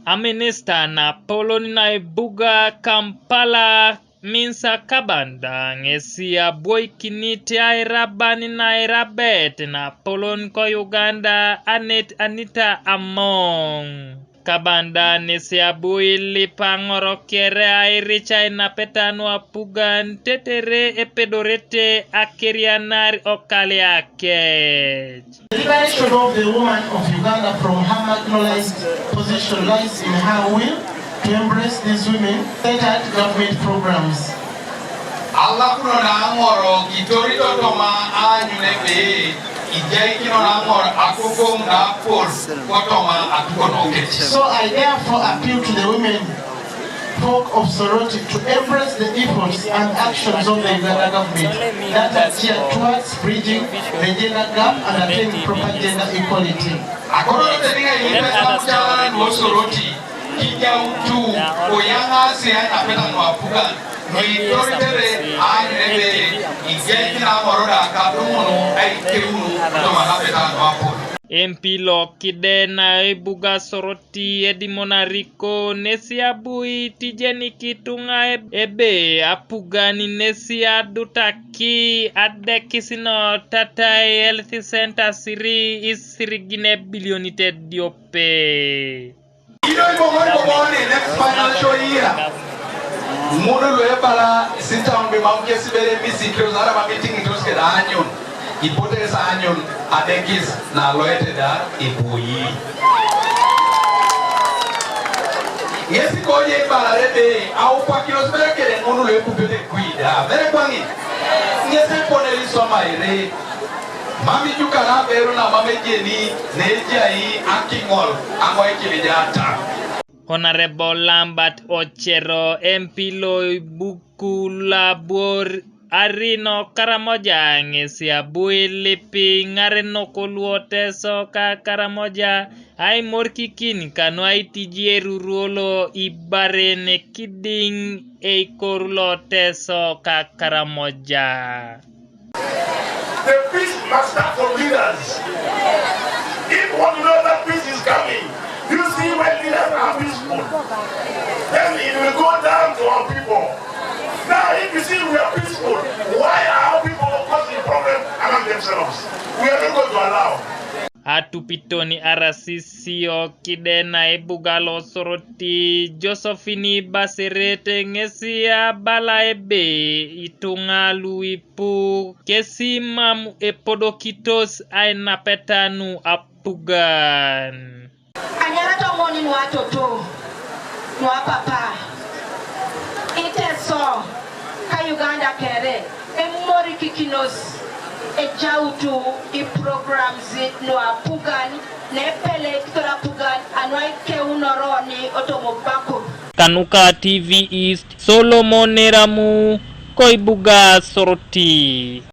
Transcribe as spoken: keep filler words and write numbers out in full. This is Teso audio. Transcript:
Aminista napolon na ebuga Kampala, Minsa Kabanda, ŋesi aboikinit airaban nairabet napolon ko Uganda, Anet Anita Among. Kabanda nesi abu ilip aŋor kere airic ainapeta nu apugan tetere epedorete akerianar okaliakec. The liberation of the woman of Uganda from her marginalized position lies in her will to embrace these women-centered government programs. Alakuno na aŋor kitorito toma aanyun ebe ijaikino na aŋor agogoŋ na apol kotoma atukonokec. So I therefore appeal to the women folk of Soroti to embrace the efforts and actions of the Uganda government that are geared towards bridging the gender gap and attaining proper gender equality. Akoto teniŋa ilipes na mucalanan wo Soroti kijautu koyaŋasi ainapeta nu apugan nuitoritere aanyun ebe ijaikina aŋor da kadumunu aikeunu toma ainapeta nu apol. Empi lokide na ebuga Soroti Edimon Ariko nesi abu itijenik ituŋa eb-, ebe apugan nesi adutaki adekis no tatai Health Center siri isirigin ebilionit ediope. Ido iboŋori boboŋori next financial year. Ŋun luebala sitaun bimam kes ibere misikios aramam itiŋitos keda aanyun. Ipote esaanyun adekis naloete da eboi. Ŋesi koje ibalare ebe aupakinos bere kere ŋun luepupete kui da bere kwaŋin. Ŋesi epone lisomaere. Mam ijukana aberu na mam ejeni nejai akiŋol aŋoikin ejata. Honorable Lambert Ochero, M P lo ibuku labor Arino Karamoja ŋesi abu ilip iŋarenok lu Oteso ka Karamoja aimorikikin kanu aitiji eruruo lo ibaren kidiŋ eikor lo Oteso ka Karamoja. The peace must start from leaders. If we want to know that peace is coming, you see, when leaders are peaceful, then it will go down to our people. Now, if you see we are peaceful, why are our people causing problems among themselves? We are not going to allow. Atupiton R C C okide na ebuga lo Soroti Josephine Baseret ŋesi abala ebe ituŋa luipu kesi mam epodokitos ainapeta nu apugan. Anyarata ŋoni nu atoto nu apapa Iteso ka Uganda kere emorikikinos ejautu iprograms nu apugan nepele kitor apugan anu aikeunoro ni otomo bakur. Kanuka T V East, Solomon Eramu, koibuga Soroti.